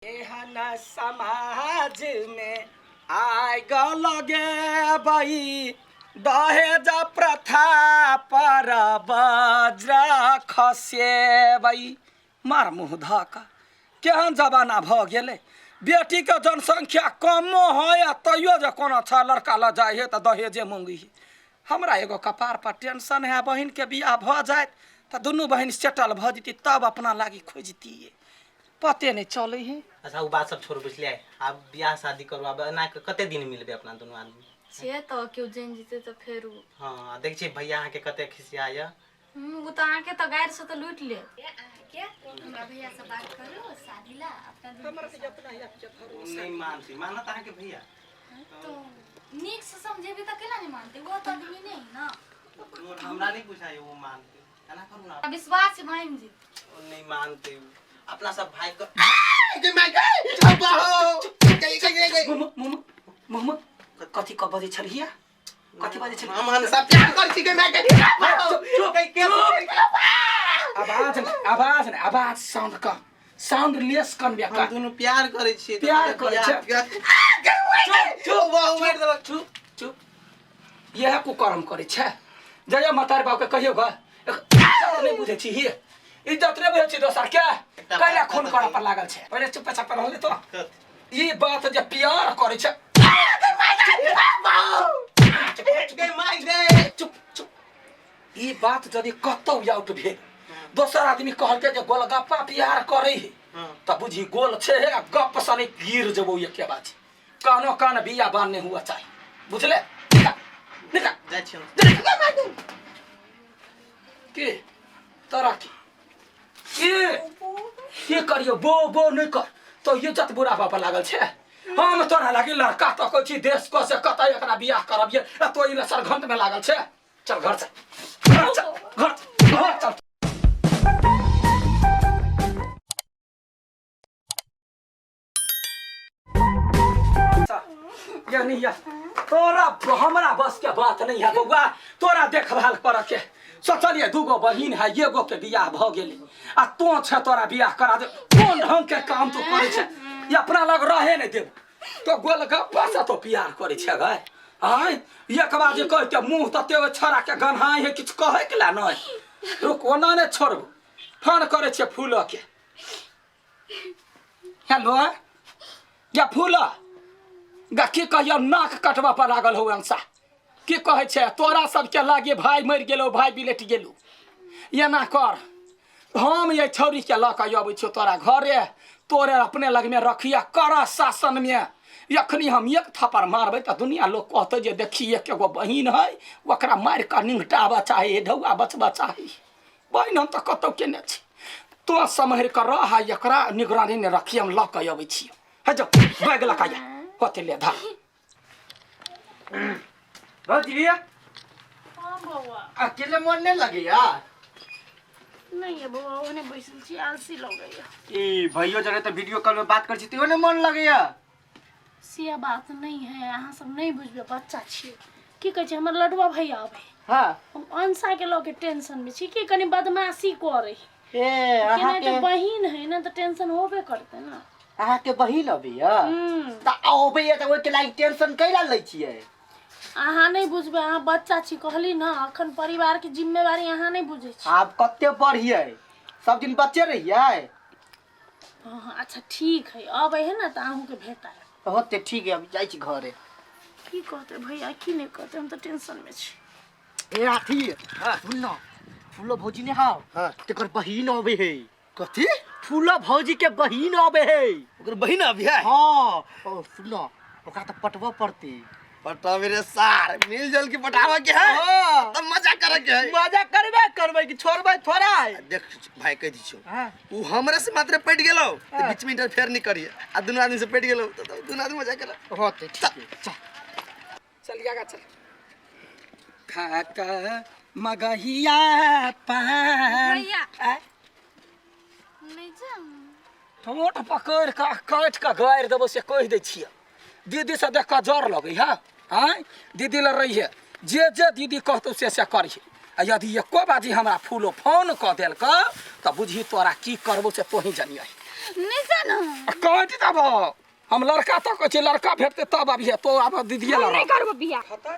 एहन समाज में आग लगेबई, दहेज प्रथा पर वज्र खसेबई। मार मुँह धऽ कऽ, केहन जमाना भऽ गेलै। बेटीके जनसंख्या कमो हइ आ तैयो जे कोनो छ लड़का लऽ जाइ हइ तऽ दहेजे मङ्गै हइ। हमरा एगो कपार पर टेंशन है, बहिनके बियाह भऽ जाइत तऽ दुनू बहिन सेटल भऽ जेती, तब अपना लागी खोजतियै। पते नहि चलै है। अच्छा, ओ बात सब छोड़ू, बुझलियै? आब बियाह शादी करू। आब एना कऽ कते दिन मिलबै अपना दुनू आदमी? से तऽ केओ जानि जेतै तऽ फेर ओ हँ, आ देखै छियै भैया अहाँके कते खिसियाइया। ओ तऽ अहाँके तऽ गारि से तऽ लूटि लेत। अहाँके हमरा भैया से बात करू शादी ला अपना दुनू। हमरा तऽ अपना आपके भरोसा नहि मानती। मानत अहाँके भैया? तो नीक से समझेबी तऽ केना नहि मानते? वो तऽ आदमी नहि है ना। हमरा नहि बुझाइ ओ मानते। एना करू ना। विश्वास है, मान जी। ओ नहीं मानते। अपना सब भाई को मोमो मोमो मोमो, कथी कब बजै छलियै? कथी बजै छलियै? हम सब प्यार कर छी के मैं के आवाज नहि, आवाज नहि, आवाज साउंड कम, साउंड लेस कम। हम दुनू प्यार करै छियै। प्यार करै छै। चुप चुप, बाहु मारि देलक। चुप चुप, इएह कुकर्म करै छै। जइयो मतारी बाबूके कहियो ग, इज्जत नहि बुझै छी, ही इज्जत नहि बुझै छी दोसर के। कैला खून करऽ पर लागल छै? पहिले चुप चाप रहलै तो ई बात जे प्यार करै छै। चुप चुप, ई बात यदि कतौ आउट भेल, दोसर आदमी कहलकै जे गोलगप्पा प्यार करै है, तऽ बुझी गोल छै आ गप सने गिर जेबौ। एके बात छै, कानो कान बिया बान नहीं हुआ चाहिए, बुझले? निकाल निकाल। जाइ छी हम। के तोरा की के के करियो? बो बो नहीं कर तो इज्जत बुरा बाबा लागल छै। हम तोरा लागी लड़का तकै छी देश क से कतऽ एकरा बियाह करबियै, आ तो ई लसर घंट में लागल छै। चल घर चल, घर चल, घर घर चल। या नहीं या तोरा हमरा बस के बात नहीं है बौआ, तोरा देखभाल कर के सोचलिए। दूगो बहिन है, एगो के बियाह भ गेलै आ तो छे, तोरा बियाह करा दे। कोन ढंग के काम तू करे छे? ये अपना लग रहे नहीं देब तो गोलगप्पा से तो प्यार करे छे गए। आय एक बार जे कहते मुंह तते ओहि छौड़ा के गन्हाइ है, किछु कहै के ला नहीं। रुक, ओना नहीं छोड़बो। फोन करे छे फूल के। हेलो, या फूल गा, की कहियो, नाक कटबा पर लागल हो अंसा। की कहै छै तोरा सबके लागे भाय मरि गेलो, भाय बिलटि गेलो। एना कर, हम ये छौरीके लऽ कऽ अबै छियौ तोरा घरे, तोरे अपने लगमे रखिया कर शासनमे। एखनी हम एक थप्पड़ मारबै तऽ दुनिया लोक कहतै जे देखी एक एगो बहिन है, ओकरा मारि कऽ निंघटाबऽ चाही, ढौआ बचबऽ चाही। बहिन हम तऽ कतहु केने छी, तो सम्हरि कऽ रह आ एकरा निगरानी ने रखी, हम लऽ कऽ अबै छी। हे जो बैग लऽ कऽ आ, होते ले धर। भौजी। हाँ बौआ। अकेले मन नहीं लगैया? नहीं है बौआ, ओने बैसल छी, आलसी लगैया। ई भैयो जरे तऽ वीडियो कॉल में बात कर छी तैयो ने मन लगैया? से बात नहीं है, अहाँ सब नहीं बुझबै, बच्चा छियै। की कहै छै, हमर लडुआ भैया अबै। हम अंशा के लऽ के टेंशन में छी कि कनि बदमाशी करे। ए केना अहाँके तऽ बहिन है ना, तऽ टेंशन होबे करतै ना। अहाँके बहिन अबैया? तऽ अबैया तऽ ओहिके लागि टेंशन कैला लै छियै? अहाँ नहीं बुझबै, अहाँ बच्चा छी। कहली ना, अखन परिवार के जिम्मेवारी अहाँ नहीं बुझै छी। आब कते बढ़ियै, सब दिन बच्चे रहियै? हाँ, अच्छा ठीक है, अबै है ना तऽ अहूँके भेटायब। होते, ठीक है, अभी जाइ छी घरे। की कहते भैया, की नहीं कहते, हम तऽ टेंशन में छी। ए अथी सुन न, फूलो भौजी ने हाव। तेकर बहिन अबे है। कथी? फूलो भौजी के बहिन अबे है। ओकर बहिन अभी है? हाँ, ओ सुन न, ओकरा तऽ पटबऽ पड़ती। पटाबे रे सार, मिल जुल के पटाबे के है। तब मजा करे के है। मजा करबे करबै कि छोड़बै थोड़ा है? देख भाई, कह दी छियो। हाँ। उ हमरा से मात्र पट गेलो तो बीच में इंटरफेयर नहीं करिए, आ दुनू आदमी से पट गेलो तो दुनू आदमी मजा करे। होते, ठीक है, चल। चल आगा चल। खाका मगहिया पान। भैया। आय? नहीं जाऊँ। ठोंठ पकड़ि कऽ काटि कऽ गारि देबो से कहि दै छियै। दीदी से देख कऽ जर लगै है? आँय, दीदी लग रही है, जे जे दीदी कहतौ से से करही। आ यदि एको बाजी हमरा फूलो फोन कऽ देलक तऽ बुझही तोरा की करबो से तोही जनियही। नहीं से ना आ कटि देबो हम लड़का तो कहै छियै लड़का भेटतै तब अबिहे तो आब दीदीए हम लग नहीं करबो बियाह खतै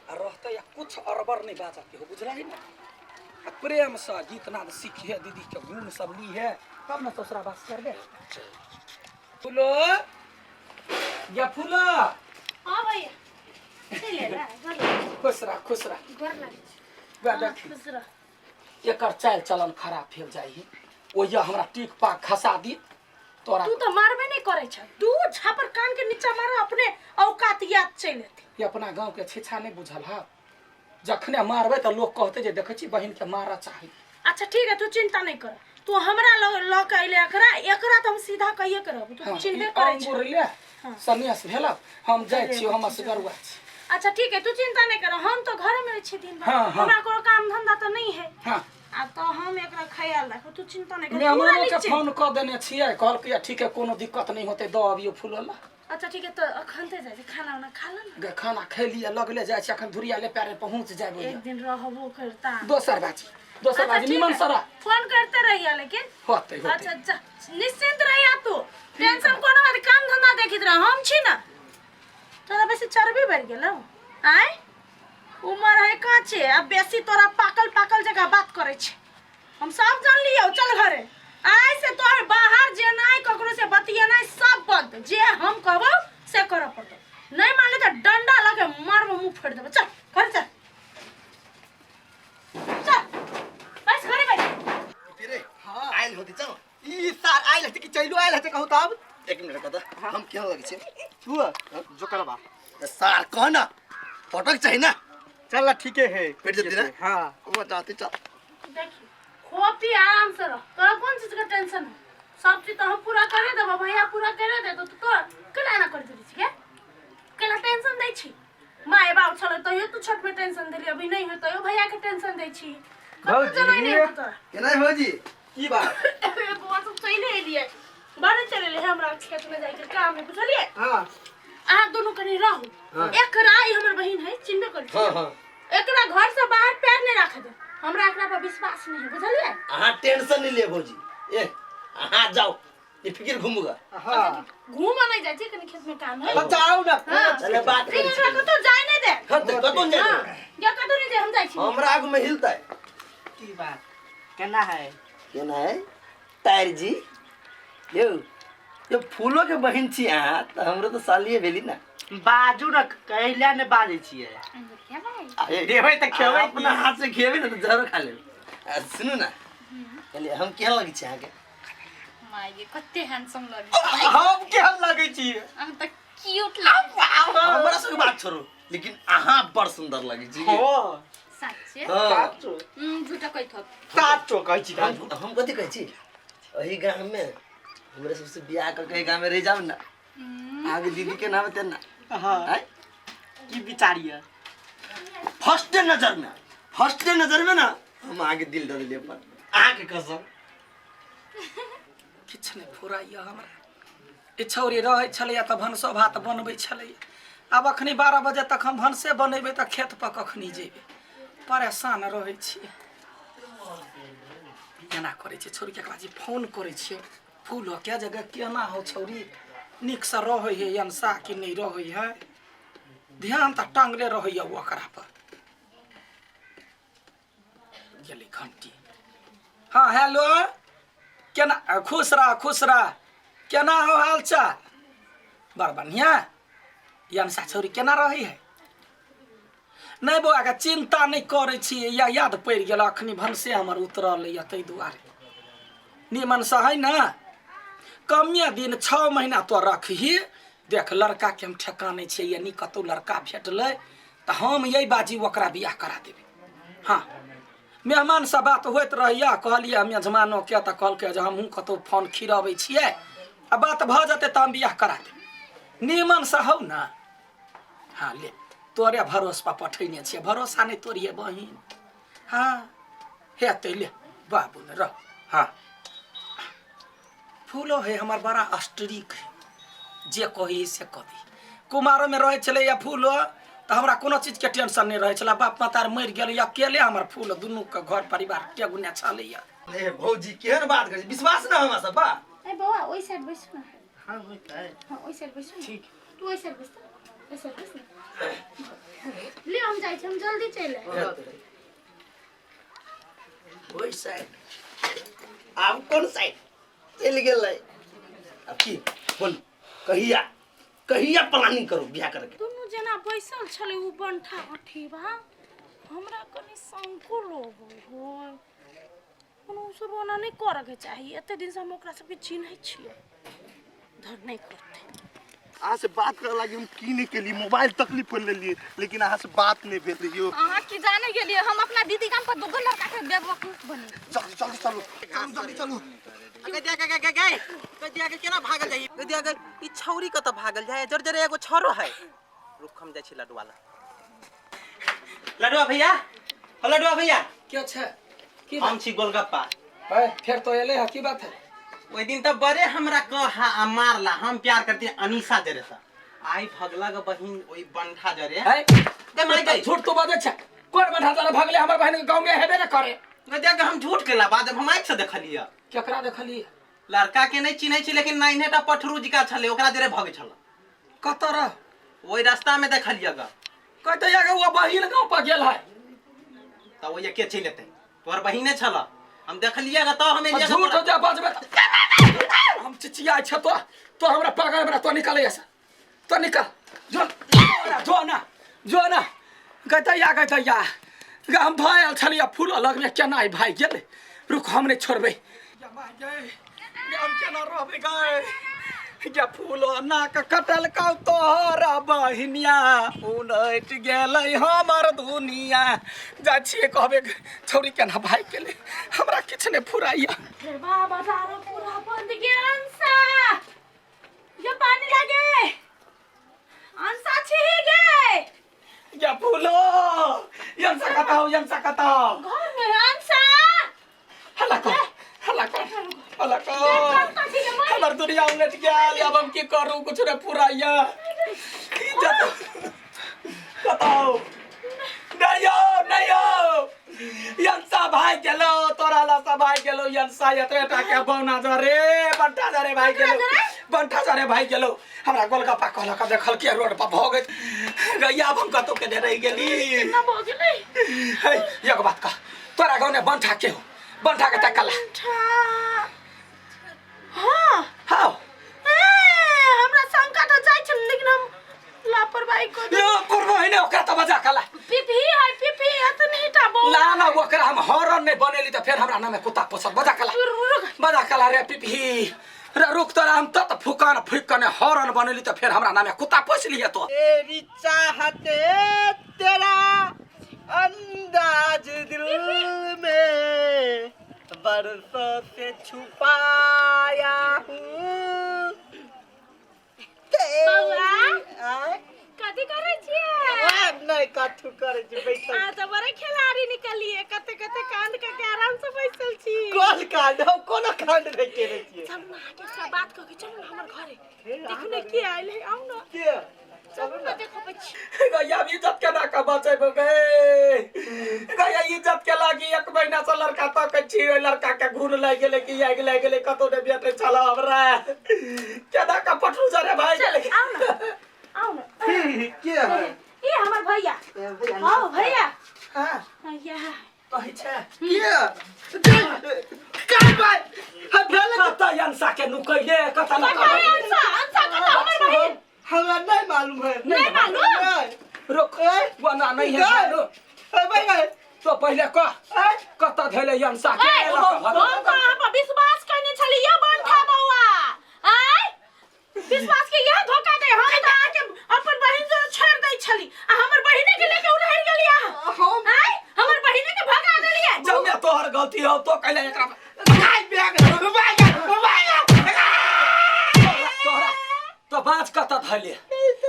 आ रहतै आ कुछ अड़बड़ नहि बाजऽ के हो बुझलही ने आ प्रेम से गीत नाद सीखिहे दीदी के गुण सब लीहे तब ने ससुरा बास करबे फूलो या फूलो हाँ भैया चलि एला गोर लाग खुश रह खुश रह गोर लागै छी। वएह देखी खुश रह एकर चालि चलन खराब भेल जाइ है ओहिया हमरा टीक पाक खसा दी तोरा तू तो मारबे नहीं करे छ दू झापर कान के नीचा मार अपने औकात याद चलि एतै ये अपना गांव के छेछा नहीं बुझल है जखने मारबै तऽ लोग कहते जे देखै छी बहिन के मारऽ चाही अच्छा ठीक है तू चिंता नहीं कर तू हमरा ल ल के अइले एकरा एकरा तो हम सीधा कहिए के रहबो तू हाँ, चिन्हबे ई करे छ अंगूर ले सन्यास भेल हम जाइ छी हम असगरुआ छी अच्छा ठीक है तू चिंता नहीं कर हम तो घर में छी दिन भर हाँ, हाँ। हमरा कोनो काम धंधा तो नहीं है हाँ आ तो हम एकरा ख्याल राखब तू चिंता नहीं कर पूरा मेहमानो के निश्चिंत। फोन कऽ देने छियै कहलकै ठीक है कोनो दिक्कत नहीं होतै दऽ अबियौ फूल वाला अच्छा ठीक है तो अखन ते जाइ छी खाना उना खा ल गे खाना खेलियै लगले जाइ छी अखन धुरिया ले पैरे पहुँच जायब एक दिन रहबो करता दोसर बाजी दोसर अच्छा, बाजी ठीक निमन है। सरा फोन करते रहिया लेकिन होतै होतै अच्छा जा निश्चिंत रहिया तू टेंशन कोनो बात काम धंधा देखित रह हम छी ना तोरा बेसी चर्बी बढ़ गेलौ आय उमर है काचे अब बेसी तोरा पाकल पाकल जगह बात करे छे हम सब जान लियो चल घरे आय से तोहर बाहर जेनाइ ककरो से बतियेनाइ सब बंद जे हम कहबो से करऽ पड़तौ नहीं मानले तो डंडा लगे मारबो मुंह फोड़ देबो चल घर चल चल बस घरे बैठ रे आयल होती चल ई सार आयल हते कि चलू आयल हते कहू तब एक मिनट कता हम केहन लगै छै तू जोकरबा सार कह ना फटक चाही ना चल ना ठीके है पेट जल्दी ना हाँ वो चाहती चल देखी खो पी आराम से रह तोरा कौन चीज का टेंशन है सब चीज तो हम पूरा करे देबो भैया पूरा करे दे तो तू तो केना एना कर देली छी केना टेंशन दै छी माय बाप छलै तैयो तू छोट में टेंशन देली अभी नहीं है तैयो भैया के टेंशन दै छी कतौ जनाइ नहि होतौ तोरा केना भौजी की बात बौआ सब चलि एलियै बड़े चलि एलियै हमरा खेत में जाइके काम है बुझलियै हाँ अहाँ दुनू कनि रहू एकरा ई हमर बहिन है चिन्हबे करै छी हाँ हाँ एकरा घर से बाहर पैर नहीं रख दे हमरा एकरा पर विश्वास नहीं है बुझलियै अहाँ टेंशन नहीं ले भौजी ए अहाँ जाओ ये फिक्र घूमूगा हाँ घूम नहीं जाइ छी कनि खेत में काम है तब जाओ ना हाँ। चले बात ठीक करै एकरा छी कतौ जाय नहीं दे हाँ तऽ कतौ नहि हाँ जाय या कतौ नहीं जाय हम जाइ छी हमरा आगू में हिलतै की बात केना है केना है तार जी यौ यो फूलो के बहिन छी अहाँ तऽ हमरो तऽ सालिए भेली ना बाजू ना कैला ने बाजै छियै अंगूरिया भाई ए, देबै तऽ खेबै अपना हाथ से खेबै ने तऽ जहरो खा लेबै आ, सुनू ना कहलियै हम केहन लगै छी अहाँके माय गे कते हैंडसम लगे हम केहन लगै छियै अहाँ तऽ क्यूट लगे हमरा सबके बात छोड़ू लेकिन अहाँ बड़ सुंदर लगै छी हो साच्चे हाँ साचो झूठा कहैत होब साचो कहै छी हम हम कथी कहै छी एहि गाम में हमरे सबसे बियाह करके एहि गाम में रह जाओ ना आगे दीदी के नाम हेतै ना हाँ आँय? की विचार ये फर्स्टे नजर में फर्स्टे नजर में ना हम आगे दिल दऽ देलियै अपन अहाँके कसम किछु नहि फुराइए हमरा ई छौरी रहै छलैए तऽ भनसो भात बनबै छलैए आब अखनी 12 बजे तक हम भनसे बनेबै तऽ खेत पर कखनी जेबै परेशान रहै छियै एना करै छियै छौरीके एकरा जे फोन करै छियै फूल के जगह केना हो छौरी नीकसँ रहै है अनसा कि नहि रहै है ध्यान तऽ टांगले रहैए ओकरा पर गेलै घंटी हाँ हेलो केना खुश रह खुश रह केना हो हाल चाल बड़ बढ़िया यनसा छौरी केना रहै है नहि बौआ के चिंता नहि करै छी या याद पड़ि गेल अखनी भनसे हमर उतरल यऽ ताहि दुआरे निमनसँ है ने कमे दिन 6 महीना तो रखही देख लड़का के हम ठेकाने छियै यानी कतौ लड़का भेटलै तऽ हम यही बाजी ओकरा बियाह करा देबै हाँ मेहमान से बात होइत रहैया कहलियै हम यजमानोके तऽ कहलकै जे हमहूँ कतौ फोन खिरबै छियै आ बात भऽ जेतै तऽ हम बियाह करा देबै निमनसँ हौ ने हाँ ले तोरे भरोस पर पठैने छियै भरोसा नहि तोड़िए बहिन हाँ हेतै ले बाबू ने रह हाँ फूलो है हमर बड़ा स्ट्रिक है जे कही से कही कुमारोमे रहै छलैया फूलो तऽ हमरा कोनो चीजके टेंशन नहि रहै छलै बाप मतार मरि गेल अकेले हमर फूल दुनूके घर परिवार टेगुने छलैया ए भौजी केहन बात करै छी विश्वास ना हमरा सब बा ए बौआ ओहि साइड बैसू ना। हाँ होता है। हाँ ओहि साइड बैसू ना। ठीक। तू ओहि साइड बैस त, ओहि साइड बैस ना। ले हम जाइ छी, हम जल्दी चलि आयब। ओहि साइड आब कोन साइड चलि गेलै? आब की बोल, कहिया कहिया प्लानिंग करू बियाह करके? दुनू जेना बैसल छलै ओ बंठा अठीबा, हमरा कनि शंको लगै है। कोनो ओ सब ओना नहि करऽके चाही, एते दिनसँ हम ओकरा सबके चिन्है छियै, धर नहि करतै। अहाँ से बात करे लागी हम की नहीं केली, मोबाइल तकलीफ कर लेलिए, लेकिन अहाँ से बात नहीं भेल रहियो। अहाँ की जाने गेलियै, हम अपना दीदी गाम पर दूगो लड़का के बेवकूफ बने। चलू चलू चलू चलू जल्दी चलू। गै दिया गै गै गै गै दिया गै, केना भागल जाई गै दिया गै? ई छौरी कतऽ भागल जाय? जर जरे एगो छरो है। रुक, हम जाइ छी लडुआ ला। लडुआ भैया, हो लडुआ भैया। के छै? की हम छी गोलगप्पा। है फेर तो एले है, की बात है? ओहि दिन तऽ बड़े हमरा कहा आ मारला, हम प्यार करती अनीसा जरे से, आई भगला के बहिन ओहि बंठा जरे। है गै माय गै। झूठ तो बाजै छै। कोन बंठा जरे भगले? हमर बहिन के गाँव में हेबे ने करे। गै दिया गै, हम झूठ केला बाद हम आँखि से देखलियै। केकरा देखलियै? लड़का के नहीं चिन्है छी, लेकिन नाइन्हेटा पठरू जिका छलै, ओकरा जरे भगै छल। कतऽ रह? ओहि रास्ता में देखलियै ग। कहते या वो बहिन गाँव पर गेल है। तऽ ओहि के चलि एतै? तोहर बहिने छल, हम देखलियै ग, तऽ हम एलियै ग। झूठ तोरा। जे बजबे तऽ हम चिचियाइ छ तो तो हमरा पागल बना। तो निकल से, तो निकल, जो जो ना, जो ना। कहते या, कहते या गे, हम भाई आयल छलियै फूल लगमे, केना ई भाई गेलै? रुक, हम नहि छोड़बै। या माय गे, गे हम केना रहबै गे? गे फूल नाक कटलकौ तोहर बहिनिया, उलटि गेलै हमर दुनिया। जाइ छियै कहबै, छौड़ी केना भागि गेलै? हमरा किछु नहि फुराइया। हे बाबा, दारू पूरा बंद गे। अंसा ये पानी लागे, अंसा छी गे। या फूलो, यमसा कताओ, यमसा कताओ? घर में अंसा। हल्ला कर, हल्ला कर, हल्ला कर। कतऽ छी गे माय? हमर दुनिया उलट गेल, अब हम की करू? कुछ नहि फुराइया। इज्जत कताओ? नहीं हो, नहीं हो, यंसा भाई गेलो तोरा लसा भाई गेलो। यंसा एतबे टा के बौना जरे बंटा जरे भाई गेलो, बंटा जरे भाई गेलो। हमरा गोलगप्पा कहलक देखल के रोड पर भऽ गेल गैया। अब हम कतौ के रहि गेली? केना भऽ गेलै? हे, एगो बात कह, तोरा गाँव में बंठा के हो? बंठा के तकला। बंठा हाँ। हाँ। ए, हमरा शंका तऽ जाइ छल, लेकिन हम लापरवाही कऽ देलियै। यो करबो है ने ओकरा तऽ बजा कला। पिपही है, पिपही एतनी टा बौआ। ना ना, ओकरा हम हॉर्न नहीं बनेली तऽ फेर हमरा नामे कुत्ता पोसत। बजा कला, बजा कला रे पिपही रे। रुक, तोरा हम तत फुकान फुक कने हॉर्न बनेली तऽ फेर हमरा नामे कुत्ता पोस लिहे तो। तेरी चाहते तेरा अंदाज दिल में बरसों से छुपाया हूँ। बौआ। आय? कथी करै छियै? आ, नहीं कथू करै छी, बैठल। अहाँ तऽ बड़े खिलाड़ी निकलिए, कते कते कांड कऽ के आराम से बैसल छी। कोन कांड? हम कोनो कांड नहीं केने छियै। चलू ने, अहाँके एकटा बात कह के चलू ने हमर घरे। देखू ने के आयल है, आउ ने। के? चलू ने, देखबै छी। गैया, इज्जत केना के बचेबो गे गैया? इज्जत के लागी एक महीना से लड़का तकै छी, ओहि लड़का के घून लागि गेलै कि आगि लागि गेलै, कतौ नहि भेटै छल हमरा। केना के पटरू जरे भाई गेलै। आउ ने, आउ ने। के है? ई हमर भैया। ए, भैया। हौ भैया। हाँ। भैया। कहै छै। के काय बात हम भेल? कतऽ अंसा के नुकैले, कतऽ कतऽ है अंसा? अंसा कतऽ, हमर बहिन? हमरा नहीं मालूम है। नहीं मालूम? नहीं। रुक, वना नहीं है मालूम। ए, भैया। तो पहिले कह, ए, कतऽ धैले अंसा के? ए, हम तऽ अहाँ पर विश्वास करने छलियै बंठा बौआ। आय विश्वास के यह धोखा दे। हम तऽ अहाँके अपन बहिन से छोड़ दै छली आ हमर बहिने के लेके उड़हर गेली अहाँ। हम आय हमर बहिने के भगा देलियै। जब में तोहर गलती हो तो कहले एकरा काय बैग बैग बैग। तोहरा तो बाज, कतऽ धैले,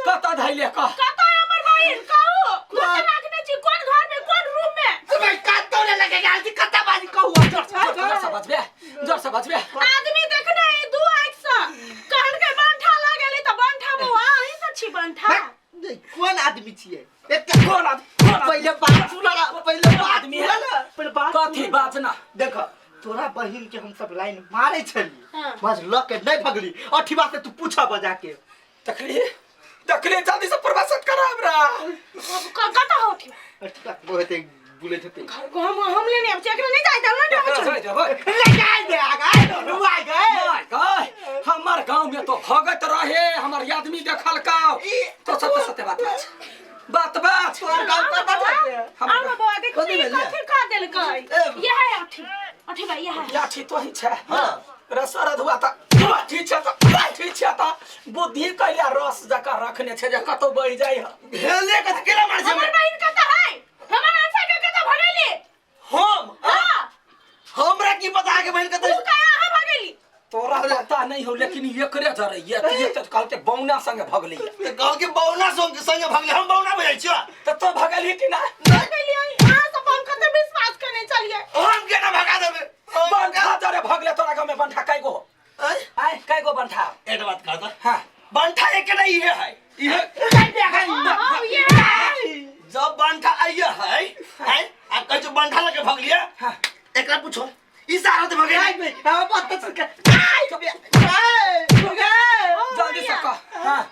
कतऽ धैले कह। कतऽ है हमर बहिन, कहू? कतऽ राखने छी, कोन घर में, कोन रूम में? भाई, कतौ ने लगे गेल छी, कतऽ बाजी कहू? जोर से बजबे, जोर से बजबे। आदमी देखने है दू आँख से, कहलकै बंठा लागल तऽ बंठा बौआ अहीं से छी बंठा। नहीं, कोन आदमी छियै एकटा? कोन आदमी, कोन आदमी? पहिले बात सुन ना, पहिले बात आदमी है? सुन ना, पहिले बात कथी सुन। बात ना। देखो, तोरा बहिन के हम सब लाइन मारे छली बस ल के नहीं भगली अठिवा से तू पूछा बजा के। देखली देखली जल्दी से प्रवासन करा हमरा। कत हो अठी? अठिवा बहुत एक बुले छते घर को हम लेने आब एकरा नहीं जाय दल ना। जाय देबै। ले जाय दे आ गए रुआ गए। My गए, हमर गांव में तो भगत रहे, हमर आदमी देखलका तो सत्य सत्य बात बात बात बात। तोहर गांव का बात है। हमर आम बौआ देख कथी भेल? कथी कह देलकै? ए। ये है अठी अठी भाई, ये है लाठी तो ही छै। हाँ। रस रधुआ त लाठी छै त लाठी छै त बुद्धि कैला रस जका रखने छै जे कतौ बहि जाइ ह। भेले कथी केला मारै छै? हमर बहिन कत है? हमर अंशा के कत भगेली? हम? हां। हमरा की पता के बहिन कतऽ? तू कया अहाँ भगेली? तोरा पता नहीं हो लेकिन एकरे जरैया त ये त कहलके बौना संगे भगली। तऽ कहलके बौना संग संगे भगले, हम बौना बुझै छियो। त तो भगलही कि ना? भगेली अहाँ सब हम कते विश्वास करने चलिए। हम केना भगा देबै? बंठा जरे भगले तोरा गाँव में बंठा कै गो? आँय? आय कै गो बंठा? एक बात कह तऽ। हाँ। बंठा एक नहीं इहे है। इहे हां ये है। जब बंठा आइए है, आँय? आ कहै छौ बंठा लके भगलिए? हाँ। एकरा पूछो। ई सारा तऽ भगेलै। हम पता से के जल्दी से कह। हाँ।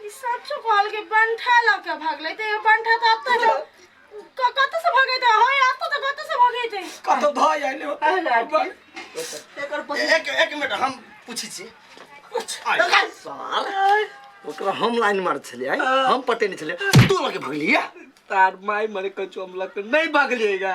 ई सचो कहल के बंठा ल के भगले त ये बंठा त अब त कत से भगे त होय अब त कत से भगे त कतौ धऽ आइले। एकर एक एक मिनट हम पूछै छी। सर ओकरा हम लाइन मार छलियै, हम पटेने छलियै, तू लके भगलियै? तार माय मरे कछु हम लग नहीं भगलिएगा।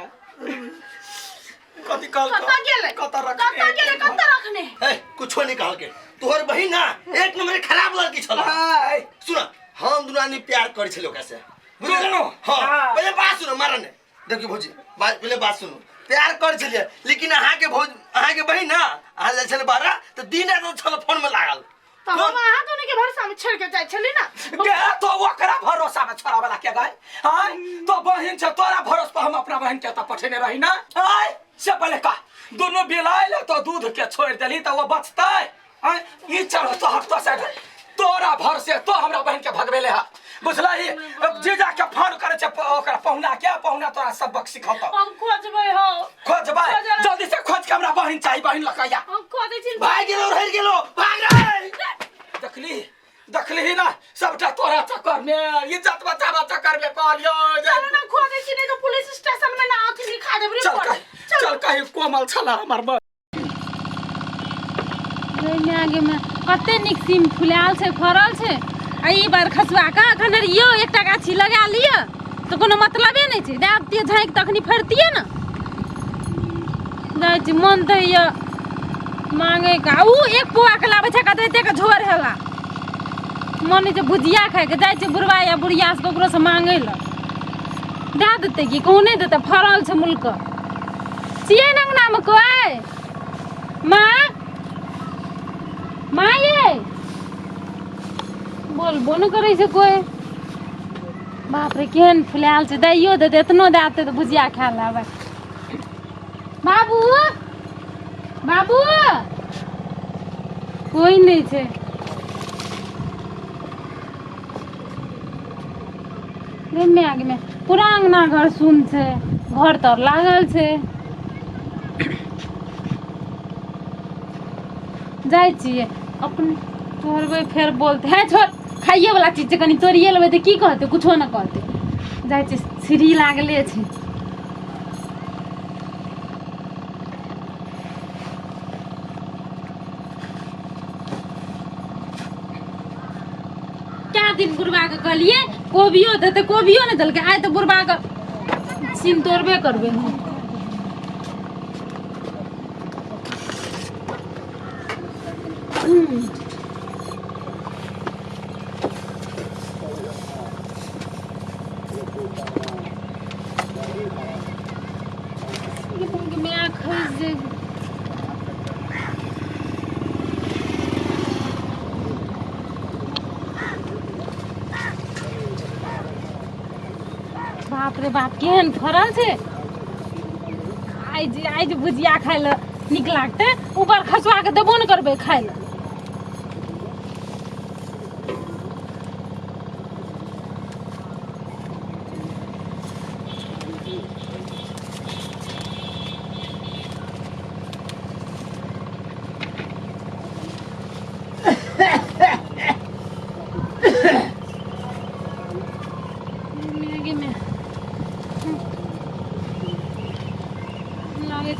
कथी कहल? कत गेलै? कत कत रखने? गेलै? कत रखने? ए कुछो नहीं कहलके। तोहर बहिन ना एक नंबर के खराब लड़की छल। आय सुन, हम दुनू आदमी प्यार करै छलियै ओकरा से। बुझलियै? दुनू? हाँ। पहिले बात सुनो, मारऽ ने। देखियौ भौजी, बात पहिले बात सुनू। प्यार करै छलियै लेकिन अहाँके भौज अहाँके बहिन ना अहाँ जाइ छलै बाहर तऽ दिन राति छल फोन में लागल। त हम अहाँ दोनों के भरोसा में छोड़ के जाय छली ना। गे तो ओकरा भरोसा में छोड़ा वाला के गए? आय तो बहिन छै तोरा भरोस पर हम अपना बहिन के त पठेने रही ना। आय से पहिले कह दुनू बिलायल तो दूध के छोड़ देली त वो बचतै? आय ई चढ़ तो हट तो साइड तोरा भरोसे तो हमरा बहिन के भगबेले हा बुझलही? जीजा के फोन करे छै ओकरा पहुना के पहुना तोरा सबक सिखौतौ। हम खोजबै हो। खोजबै? खोजबै। जल्दी से खोज के हमरा बहिन चाही, बहिन लकैया। हम खोजै छी। भाग गेलो, रहि गेलो, भाग रे। देखली देखली ना सबटा तोरा चक्कर में इज्जत बचावा चक्कर में कहलियो जे चलो ना खोजै छी नहीं तो पुलिस स्टेशन में ना अथी लिखा देब चल रिपोर्ट। कहीं चल कहीं कोमल छला हमर बहिन। आगे में कते नीक सीम फुलायल छै फड़ल छै आ ई बार खसुआ के अखन यो एकटा गाछी लगा लिअ तऽ कोनो मतलबे नहि छै। दए दितियै झाँकि तखनी फड़तियै ने। जाइ छी मन तऽ होइए मांगैके आ उ एक पौआ के लाबै छै कहतै एतेक झोर हेला। मन होइ छै भुजिया खाइके। जाइ छी बुढ़बा या बुढ़िया से ककरोसँ मांगै लए दए देतै कि कहूँ नहि देतै। फड़ल छै मुल्क छियै ने अङ्गनामे कोइ? माँ माँ ये बोलबो नहि करै छै कोइ। बाप रे केहन फुलायल छै। दैयो देतै एतनो दए देतै तऽ भुजिया खा लेबै। बाबू बाबू कोइ नहि छै। रे माय गे माय, पूरा अंगना घर सुन छै, घर तर लागल छै। जाइ छियै अपन तोड़बै फेर बोलतै हे छोड़ खाइए वाला चीज छै कनि तोड़िए लेबै तऽ की कहतै? कुछो नहि कहतै। जाइ छियै सीढ़ी लागले छै। कए दिन बुढ़बा के कहलियै कोबियो देतै, कोबियो नहि देलकै। आइ तऽ बुढ़बा के सीम तोड़बे करबै हम। माय खसि जाइ। बाप रे बाप केहन फड़ल छै। आइ जे भुजिया खाय लए नीक लागतै। ऊपर खसुआ के देबो ने करबै खाय लए।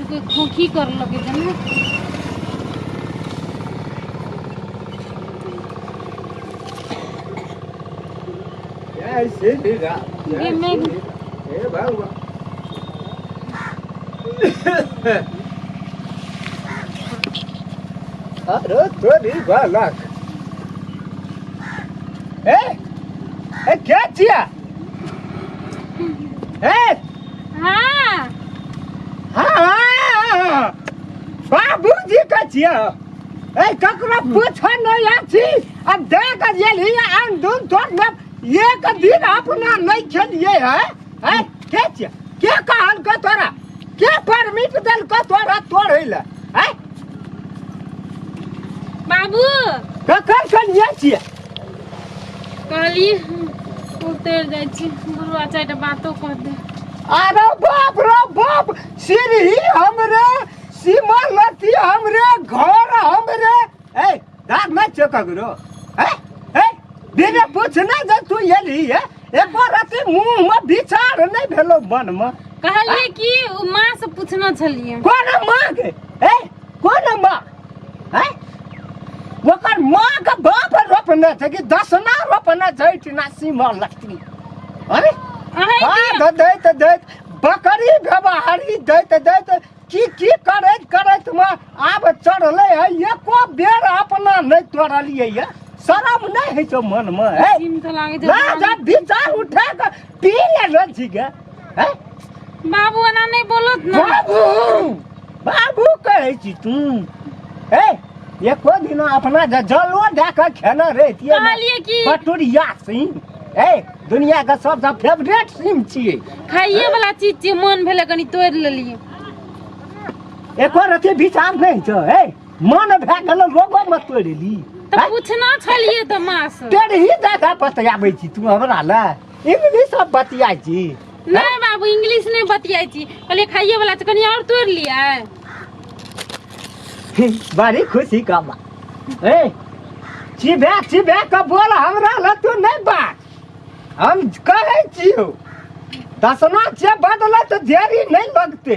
छै कोइ खोखी कर लगे जेना। जय श्री राम। गे मेघ। हे भगवान। अरे तोरी बालक, ए ए, के छिया? ए। हाँ। हाँ, बाबूजी के छिया? ए, ककरो पूछ नहीं अछि आ देख गेली अंधुन तोड़ में एक दिन अपना नहीं खेलिए है। है के छिया? के कहल के तोरा? के परमिट देल के तोरा तोड़ै ले? है बाबू, ककर खेलिए छिया? कहली उतर जाइ छी, बुढ़वा चारिटा बातो कह दे। अरे बाप रे बाप, सीढ़ी हमरे, सीमा लती हमरे, घर हमरे। ए, दाग में छो ककरो? ए ए, बिना पूछने जे तू एली है, एको रति मुंह में विचार नहीं भेलो मन में? कहलिए कि उ माँ से पूछना छलिए। कोन माँ के? ए, कोन माँ है? ओकर माँ के बाप रोपने छै कि दसना रोपने छै एहिठिना सीमा लती? अरे अहीं हाँ, दैत दैत बकरी व्यवहारी दैत दैत की की करैत करैत में आब चढ़ले है, एको बेर अपना नहीं तोड़लिए ये। शरम नहीं है छौ मन में? है सीम तऽ लागै छै। ना जब विचार उठा के पी लेने छी गे हैं? बाबू, एना नहि बोलत ने। बाबू बाबू कहै छी तू? ए, एको दिन अपना जलो दए कऽ खेने रहितियै ने। कहलिए कि बटुरिया सीम, ए, दुनिया के सबसँ फेवरेट सीम छियै। खाइए वाला चीज छियै, मन भेलै कनि तोड़ि लेलियै। एको रति विचार नहि छौ? ए, मन भए गेल लोगो मे तोड़ि ली। तऽ पूछना छलियै तऽ माँ से। टेढ़ी दए कऽ बतियाबै छी तू हमरा लए? इंग्लिश सब बतियाइ छी? नहि बाबू, इंग्लिश नहि बतियाइ छी। कहलियै खाइए वाला छै, कनि आओर तोड़ि लियै। बड़ी खुशी का बात। ए, चिबे चिबे के बोल हमरा लग तू नहीं बात। हम कहै छियौ, दसना जे बदले तऽ देरी नहीं लगते।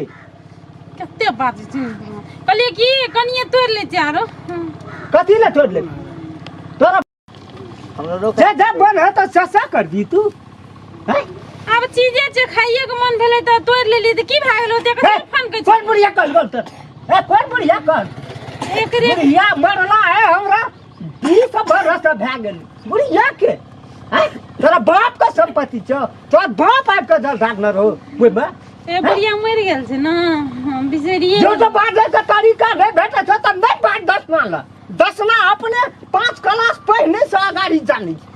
कते बात छै। कहलियै कि कनिये तोड़ि लै छियै आरो। कथी ले तोड़ ले तोरा? हमरा रोक। जे जे बोल है तऽ ससा कर दी तू हैं? आब चीजे छै, खाइए के मन भेलै तऽ तोड़ि लेलियै, तऽ की भए गेलै? ओते हे, कथी फनकै छै? कोन बुढ़िया कल बोल तर? ए, कोन बुढ़िया कल? एकरे। बुढ़िया मरला है, हमरा 20 बरस भए गेल। बुढ़िया के हैं? तोरा बाप के संपत्ति छौ? तोरा बाप आबि कऽ जल ढाकने रहो ओहिमे? ए, बुढ़िया मरि गेल छै ने, हम बिसरिए जो तो बाजै के तरीका नहि भेटै छौ तऽ नहि बाज। दसमा लए दसमा अपने 5 क्लास पहिने से अगाड़ी जानी छै।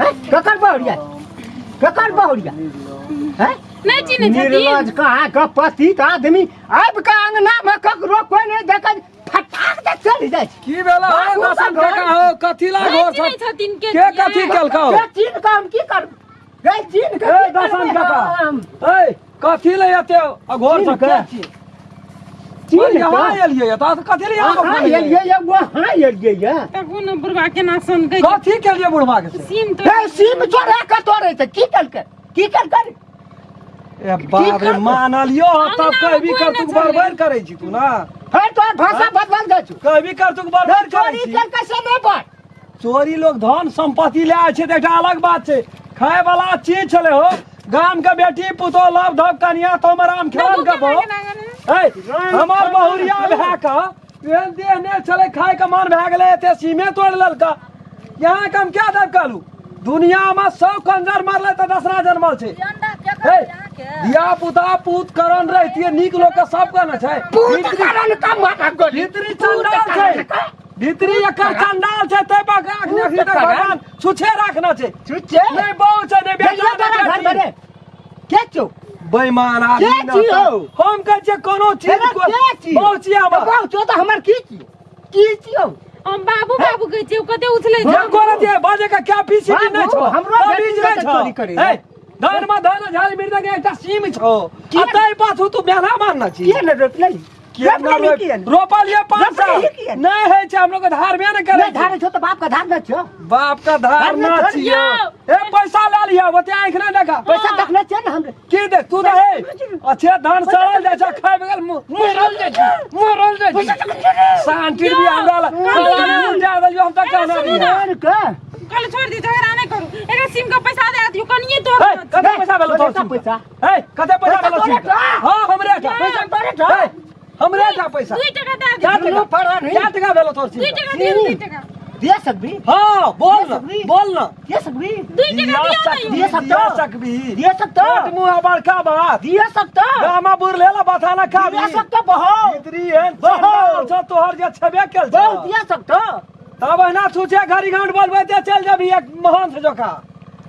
हैं? ककर बहुरिया, ककर बहुरिया हैं? नहि चिन्है छथिन। निर्लज कहाँ के पतित आदमी, आबि के अंगना में ककरो कोई नहीं देखै, फटाक दे चलि जाइ छै। की भेला हो? बाबू दसन का घर। काका हो, कथी ला नहि घर चिन्है सब छथिन के? के कथी केलकौ? के चिन्ह के हम की करब गै? चिन्ह के ए की दसन करबै काका हम? ए, कथी ले एते अघोर चिन्ह सब के के? छी चिन्ह यहाँ के एलियै तऽ कथी ले यहाँ अहाँ एलियै ये, वहाँ एलियै ये। तखन ने बुढ़वा केना सनकै छै। कथी केलियै बुढ़वा के से? सीम तो हे, सीम चोरा के तोड़ै छै। की केलकै, की केलकै? ए बाप रे, मानलियो तब अंगना मे कहबी कोइ कर नहि तू छलै। बड़बड़ करै छी तू ना। हे, तोहर भाषा बदलल जाइ छौ। कहबी कर तू बड़बड़ करै चोरी छी। केलकै से नहि बात। चोरी लोग धन संपत्ति ले आय छै तऽ एकटा अलग बात छै। खाय वाला चीज छलै हो, गाम के बेटी पुतोह लव धव कनिया तो राम खेलन के बहु। ए, हमर बहुरिया भए के एहन देह नहि छलै, खाय के मन भए गेलै, एते सीमे तोड़ि लेलका। यहाँ के हम क्या दब कहलू, दुनिया में सब कंजर मरले तऽ दसरा जनमल छै। हे, धिया पुता पूत करण रहितियै नीक लोक के सब कहने छै। पूत भीतरी करण का माथा गोली। भीतरी चंडाल छै, भीतरी एकर चंडाल छै, तै पर अखनी अखनी तक भगवान छुछे राखना छै। छुच्छे नहि बहु छै, नहि बेटा, गेलियै तोरा नहि घर बेटी। में के छौ? बेईमान आदमी के ने छी तऽ। हौ? हम कहै छियै कोनो चीज एना के छी? बहु छी हमर। बहु छौ तऽ हमर की छी, की छियौ? हम बाबू बाबू कहै छियै, ओ कते उछलै छै। हम कोना दिए बाजे का क्या पीसी बाबू, नहि छौ, हमरो तमीज बेटी नहि के छौ। चोरी करै ए, धन में धन झाल मिर्दा के एकटा सीम छौ आ तै पाछू तू बेना मारना छी। किए ने रोपलै? रोपले किया ने? रोपलिए 5 रोपले साल ही किया ने? नहीं है छै हम लोग के धारबे नहीं करे नहीं धारे छो तो बाप का धार न छो। बाप का धार धार ना ना छियो। छियो। ए पैसा ले लिया ओते आंख नहीं देखा। पैसा देखने छियै ने हमरे। की दे तू दे अच्छे धान सड़ल जाइ छै खाइ गेल मरल जाइ छै मरल जाइ छै शांति भी हमरा ला जा देलियो हम त कहना सुनू रहियै। ना। धान के कल छोड़ दी झगड़ा नहीं करू एकरा सिम के पैसा दे दियो कनिए तोड़ ए, कते पैसा भेलो तोर तोरे पैसा? ए कते पैसा पैसा भेलो तोरे सिम टा। हां हमरे टा पैसा तोरे टा। ए, हमरे टा पैसा 2 टका दे क्या दियो। टका दुनू पड़ा नहीं। क्या टका भेलो तोर सिम 2 टका दियो 2 टका दे सकबी? हां बोल ना सकबी? बोल ना। दे सकबी? 2 टका दियो ना दिया यो। सकता? दिया सकबी। दिया सकता? पेट मुंह बड़का बात दिया सकता? गामा बुर लेला बथाना खाबी। दिया सकता बहुत। इतरी एहन बहुत। चंडाल छौ तोहर जे छेबे केल छौ। बहुत दिया सकता। तब एहिना छुछे घड़ी घंट बोलबै ते चलि जेबही एक महान से जोका।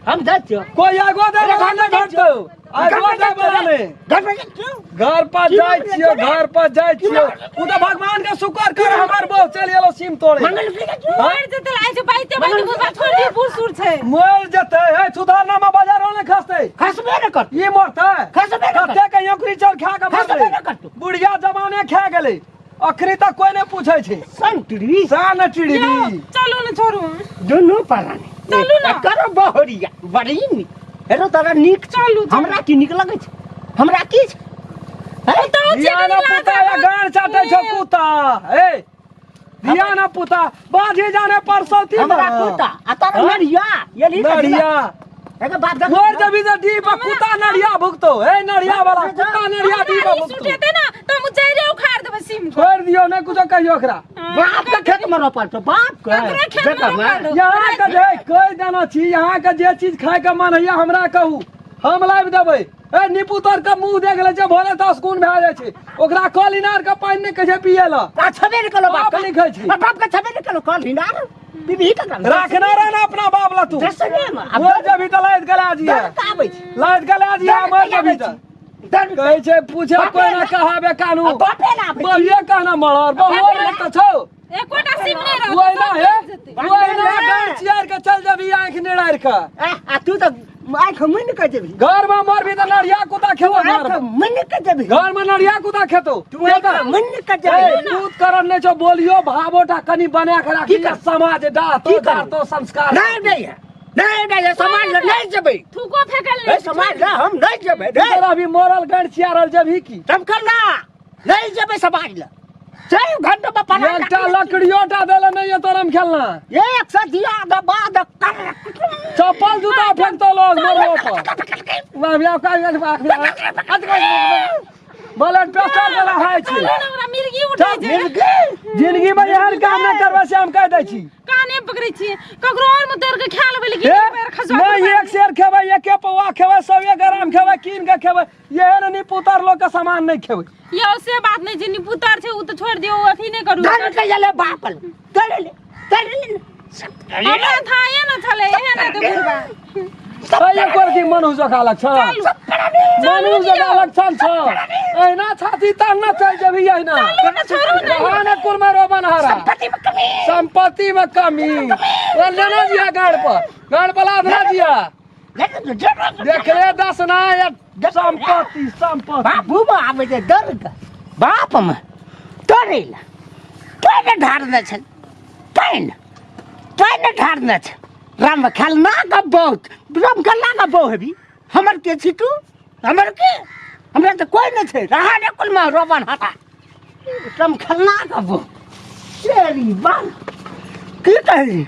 हम जाइ छियौ। कोई आगो दे अरे वाला घर नहीं में जाइ भेटतौ। आगो घर में दे जाइ वाला छियौ। नहीं। घर में जाइ छियौ। घर पर की जाइ मंगल छियौ, छियौ? घर पर जाइ छियौ। मंगल उ तऽ भगवान के शुक्र कर हमर बहु चलि एलौ सीम तोड़े। मंगल के जाइ छियौ। मर जेतै आइ छै बाइते बाइते बुढ़बा छोड़ दियो बूढ़ सूढ़ छै। मरि जेतै हे सुधारना में बाजारो नहि खसतै। खसबे ने करतौ। ई मरतै। खसबे ने करतौ। कते के नौकरी चल खा के खसबे मरलै। ने करतौ। बुढ़िया जमाने खा गेलै। अखनी तक कोई नहीं पूछै छै। संतरी। सा न चिड़वी। यो, चलू ने छोड़ू। दुनू परानी। चलू ना। करो बहरिया बड़ी नीक। हेरो तोरा नीक छौ। चलू, चलू। हमरा की नीक लगै छै? हमरा की छै? हैं? तो धिया ना पुता या गाड़ चाटै छौ कुत्ता। ए धिया ना पुता बाजी जाने परसौती हमरा कुत्ता आ तोरा हाँ? नरिया ये नरिया एकर बाप देख मर जबी तऽ डीप कुत्ता नरिया भुगतो। ए नरिया वाला कुत्ता नरिया डीप भुगतो। सुटेते ना त हम जइरे उखाड़ देबै सिम के। छोड़ दियो नहीं कुछो कहियो ओकरा। बाप के खेत में रोपल छौ बाप के। ककरो खेत में देखऽ रोपल हौ। यहाँ के जे कहि देना छी यहाँ के जे चीज खाय के मन होइया हमरा कहू हम लाबि देबै। ए निपुतर के मुंह देख लै छै भोरे 10 गुण भए जाइ छै ओकरा कल इनार के पानि नहि कहै छै पियै लए। आ छबे नहि केलौ बाप बाप के। लिखै छी। आ बाप के छबे नहि केलौ कल इनार पीबही ककरा? राखना रह ना अपना बाप ला तू। दर्शने में। आब मर जबी तऽ लादि गला जिया। दर्द तऽ आबै छै। लादि गला जिया मर जबी तऽ। दर्द कहै छै पूछे बापे कोई ना ना। कहाबे कानू। आ बापे ना आबै छै। बहुए कहना मरर बहुए ना तऽ छौ। एकोटा सिम नहि रहतै, ओहि ना सब हे चलि जेतै। ओहि ना गाड़ चियार के चल जबी आँखि निड़ारि के। आ तू तऽ आँखि मुनि के जेबही। घर में मरबी तऽ नरिया कुत्ता खेबो घर आँखि में। मुनि के जेबही। घर में नरिया कुत्ता खेतो। तू आँखि मुनि के ए, जेबही। दूध करन नहीं छौ बोलियो भावोटा कनी बना के राखी की कर? समाज डाह की तो कर? डाह तो संस्कार। नहीं नहीं है नहीं नहीं है समाज लए नहीं जेबै। थूको फेकल ए नहि समाज लए हम नहीं जेबै रे। तोरा अभी मोरल गण चियारल जेबही की? चमकल ना नहीं जेबै समाज लए। चल घंटो पर पड़ा एकटा लकड़ियो टा देले नहीं है तोरम खेलना। एक से दिया द बाद कर चप्पल जूता फेंकतो लोग मरलो पर। बोले पेस्टल वाला है छी। चलू ने ओकरा मिर्गी उठै छै। मिर्गी जिंदगी में एहन काम नहीं करबै से हम कह दै छी। काने पकड़ै छी ककरो और में तोड़ के खा लेबै लेकिन हे, एक बेर खसवा नहीं देबै। एक शेर खेबै एके पौआ खेबै 100 ग्राम खेबै कीन के खेबै एहन निपुतर लोग के सामान नहीं खेबै। यौ से बात नहीं छै निपुतर छै उ तऽ छोड़ दियौ अथी नहीं करू। धर के ले बाप ले धर ले धर ले। हमरा थाहे न छलै एहन हेतै बुढ़बा। अरे एक बार की मन जोखा लग छ। चलू। मन जोखा लग छल छ। एहिना छाती तान न चल जेबही एहिना। चलू ने छोड़ू ने। रहा ने कुल में रोबन हरा। संपत्ति में कमी। संपत्ति में कमी। ओ लेना जिया गाड़ पर गाड़ पर लादना जिया। देखले दस ना या संपत्ति संपत्ति। बाबू में आबै छै डर के बाप में तोरे ला पानि ढारने छै पानि पानि ढारने छै। राम खेलना के बहुत राम खेलना के बहु हेबी। हमर के छी तू? हमर के? हमरा तऽ कोई नहि छै। रहा ने कुल में रोबन हटा राम खेलना के बहु तेरी बाल की कहली।